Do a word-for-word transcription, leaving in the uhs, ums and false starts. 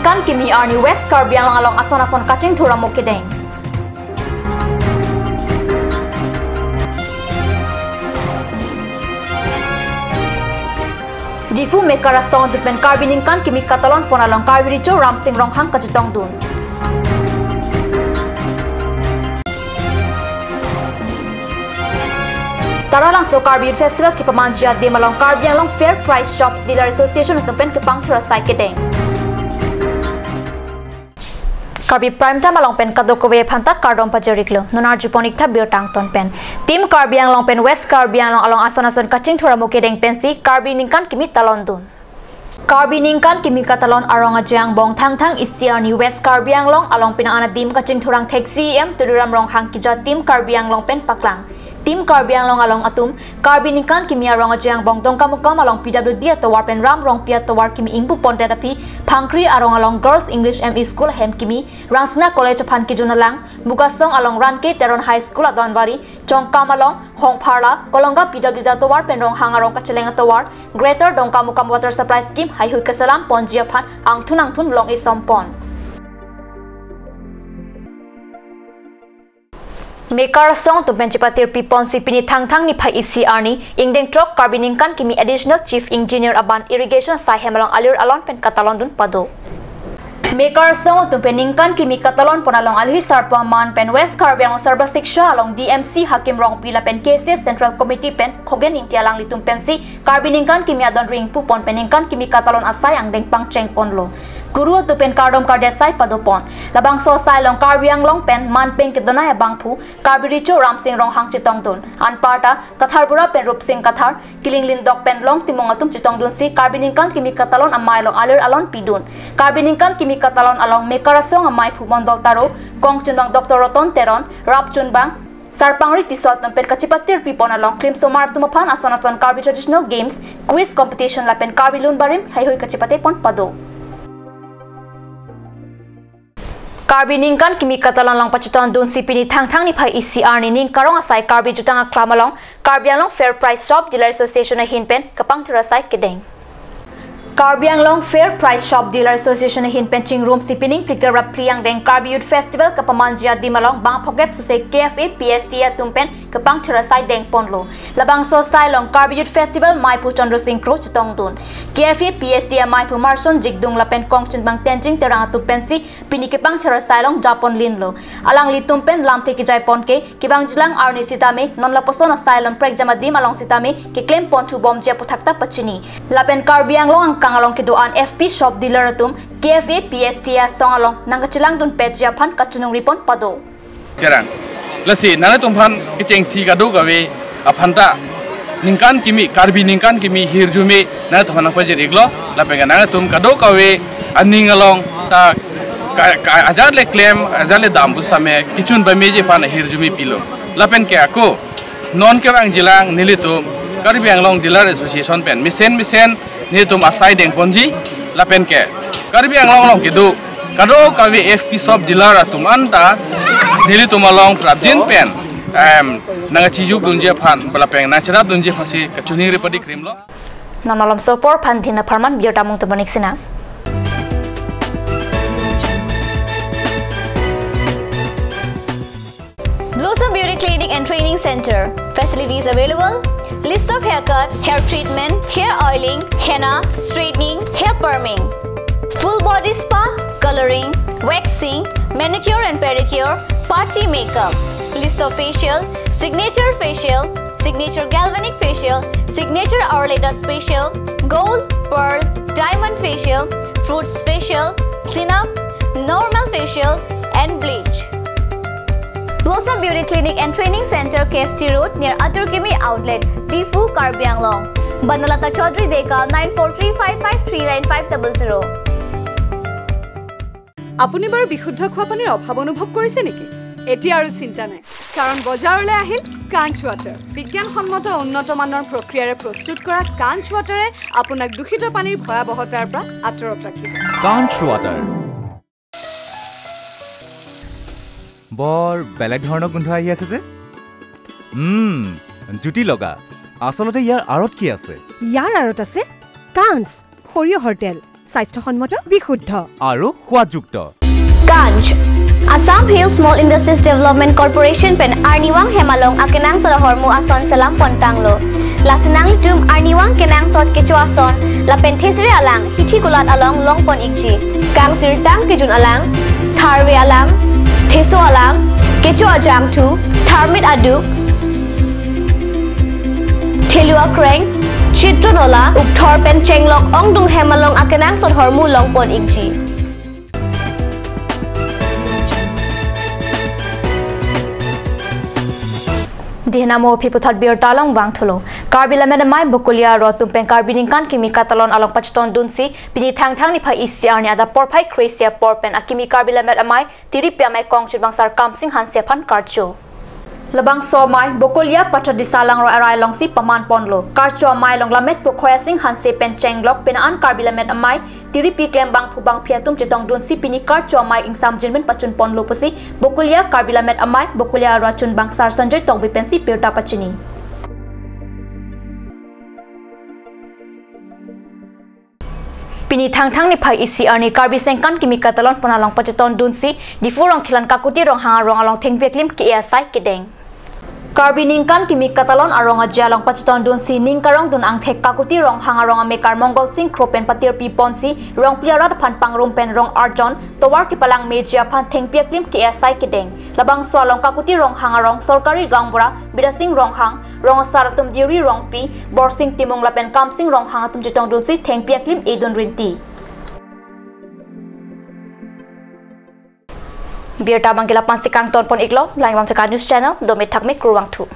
Ningkan kimi arni West Karbi Anglong along ason ason kachingthur amo kedeng. Diphu Mekar Asong atum pen Karbi ningkan kimi katalon pon along Karbi Recho Ramsing Ronghang kachetongdun. Taralangso Karbi Youth Festival kepamanji adim along Karbi Anglong Fair Price Shop Dealer Association atum pen kepangthir asai kedeng. Karbi Prime Time along pen kadokave aphanta kardom pajir-iklo. Non arjupon-ik tha birta angton pen. Team Karbi Anglong pen West Karbi Anglong along ason ason kachingthur amo kedeng pensi Karbi ningkan kimi talondun. Karbi ningkan kimi katalon arong ajoine angbong Thangthang isi arni West Karbi Anglong along penang an adim kachingthur angthek C E M Tuliram Ronghang keja Team Karbi Anglong pen paklang. Team Karbi Anglong along atum Karbi ningkan kimi arong ajoine angbong Dongkamukam along P W D atovar pen Ram Rongpi atovar kimi ingpu pondet aphi Phangkri arong along Girls English M E School ahem kimi, Rangsina College aphan kejun alang, Mugasong along Ranke Teron High School adonvari, Chongkam along Hongpharla, Kolonga P W D atovar pen Ronghang arong kacheleng atovar, Greater Dongkamukam Water Supply Scheme haihui keselam ponji aphan angthun angthun long-e som pon. Mekar Asong atum pen chepatirpi ponsi pini Thangthang niphai isi arni ingdeng throk Karbi ningkan kimi Additional Chief Engineer aban irrigation asai hem along alir alon pen katalondun pado. Mekar Asong atum pen ningkan kimi katalon pon along alohi sarpo aman pen West Karbi Anglong Sarva Shiksha along D M C Hakim Rongpi lapen K C S Central Committee pen Khogen Ingti alanglitum pensi Karbi ningkan kimi adon ringpu pon pen ningkan kimi katalon asai angdeng pangcheng ponlo. Guru atum pen kardom kardi asai pado pon. Labangso asai along Karbi Anglong pen manpeng kedonai abangphu Karbi Recho Ramsing Ronghang chetongdun. Anparta Katharbura pen Rupsing Kathar, Kiling Lindok pen Long Timung atum chetongdunsi Karbi ningkan kimi katalon amei along alir alon pidun. Karbi ningkan kimi katalon along Mekar Asong ameiphu Mondol Taro, kongchunbang Doctor Roton Teron, rapchunbang Sarpangri Tisso atum pen kachepatirpi pon along klimsomar atum aphan ason ason Karbi Traditional Games, Quiz Competition lapen Karbi Lun Barim haihui kachepate pon pado. Karbi ningkan kimi katalon along pachetongdunsi pini Thangthang niphai isi arni ning karong asai Karbi Jutang Aklam along Karbi Anglong Fair Price Shop Dealer Association ahin pen kepangthir asai kedeng. Karbi Anglong Fair Price Shop Dealer Association ahin pen chingrumsi pining phlikep ra phli angdeng Karbi Youth Festival kepamanji adim along bang phokep suse K F A P S T atum pen kepangthir asai deng ponlo. Labangso asai along Karbi Youth Festival ameiphu Chandra Singh Kro chetongdun. K F A P S T ameiphu Marson Jikdung lapen kongchunbang Tenzing Terang atum pensi pini kepangthir asai along japon linlo. Alanglitum pen lamthe kejai pon ke kevangjilang arni sitame non lapuson asai along prekjam adim along sitame keklem pon thubomji aphuthak ta pachini. Lapen Karbi Anglong angkang along kedo-an F P shop dealer atum K F A P S T asong along nangkachelangdun petji aphan kachiningri pon pado. Terang. Lasi nanglitum aphan kechengsi kadokave aphanta ningkan kimi, Karbi ningkan kimi hirjume nanglitum aphan nangpajir-iklo, lapen ke nanglitum kadokave aning along ta ka, ka, ajat le klem, ajat le dam pusitame kechun pameji aphan hirjume pilo. Lapen ke ako non kevangjilang nelitum Karbi Anglong Dealer Association pen mesen mesen nelitum asai deng ponji, lapen ke Karbi Anglong along kedo kadokave F P shop dealer atum anta nelitum along prapjin pen, em, nangchijukdunji aphan, lapen nangcherapdunji aphansi kachiningri padi krimlo. Non malomso apor aphan dina pharman birta mung tumanik sina. Blossom Beauty Clinic and Training Center. Facilities available: lips of haircut, hair treatment, hair oiling, henna, straightening, hair perming, full body spa, coloring, waxing, manicure and pedicure, party makeup, lips of facial, signature facial, signature galvanic facial, signature hourly dust facial, gold, pearl, diamond facial, fruits facial, cleanup, normal facial, and bleach. Blossom Beauty Clinic and Training Center, K S T Road, near Atur Kimi Outlet, Diphu, Karbi Anglong. Banalata Chaudhary Deka, nine four three five five three nine five double zero. আপুনি বাৰু বিশুদ্ধ খোৱা পানীৰ অভাৱ অনুভৱ কৰিছে নেকি? এতিয়া আৰু চিন্তা নাই, কাৰণ বজাৰলৈ আহিল কাঞ্চ ৱাটাৰ। বিজ্ঞানসন্মত উন্নত মানৰ প্ৰক্ৰিয়াৰে প্ৰস্তুত কৰা কাঞ্চ ৱাটাৰে আপোনাক দূষিত পানীৰ ভয়াৱহতাৰ পৰা আঁতৰত ৰাখিব। কাঞ্চ ৱাটাৰ। বৰ বেলেগ ধৰণৰ গোন্ধ আহি আছে যে। উম, জুতি লগা। আচলতে ইয়াৰ আঁৰত কি আছে? ইয়াৰ আঁৰত আছে কাঞ্চ, সৰিয়হৰ তেল। স্বাস্থ্যসন্মত, বিশুদ্ধ আৰু সোৱাদযুক্ত। Ganj, Assam Hill Small Industries Development Corporation pen arnivang hem along akenangsot ahormu ason selam pontanglo. Lasi nanglitum arnivang kenangsot kecho ason lapen thesere alang hithi kulat along longpon ikji. Kangsirtang kejun alang, tharve alang, theso alang, kecho ajangthu, tharmit aduk, thelu akreng, chitron ola, ukthor pen chenglok ongdung hem along akenangsot ahormu longpon ikji. Dihnamo aphi puthot birta along vangthulo. Karbi Lammet Amei Bokolia Aro atum pen Karbi ningkan kimi katalon along pachetondunsi pini Thangthang niphai isi arni adap porphai kre-isi apor pen akimi Karbi Lammet Amei Tiripi Amei Kongchunbangsar Kamsing Hanse aphan karcho. Labangso amei Bokolia Pathadisa Langroi arai alongsi pamanponlo. Karcho amei along Lammet Prokhoi Asing Hanse pen chenglok penang an Karbi Lammet Amei Tiripi klembangphu bangphi atum chetongdunsi pini karcho amei ingsamjin pen pachunponlo pusi Bokolia Karbi Lammet Amei Bokolia Aro achunbangsar Sanjoy Tokbi pensi birta pachini. Pini Thangthang niphai isi arni Karbi ningkan kimi katalon pon along pachetondunsi Diphu Rongkhelan Kakuti Ronghang arong along thengpi aklim ke-e asai kedeng. Karbi ningkan kimi katalon arong aje along pachetondunsi ning karongdun angthek Kakuti Ronghang arong amekar Mongol Sing Kro pen patirpiponsi rongpli arat aphan pangrum pen rong arjon tovar kepalang meji aphan thengpi aklim ke-e asai kedeng. Labangso along Kakuti Ronghang arong sorkari gaonbura Bidya Sing Ronghang, rong asar atum Diri Rongpi, Borsing Timung lapen Kamsing Ronghang atum chetongdunsi thengpi aklim edun rinti. Birta abangke la-ansi kangtonpon iklo, Langvam Chakar News Channel, dome thakme kurvangthu.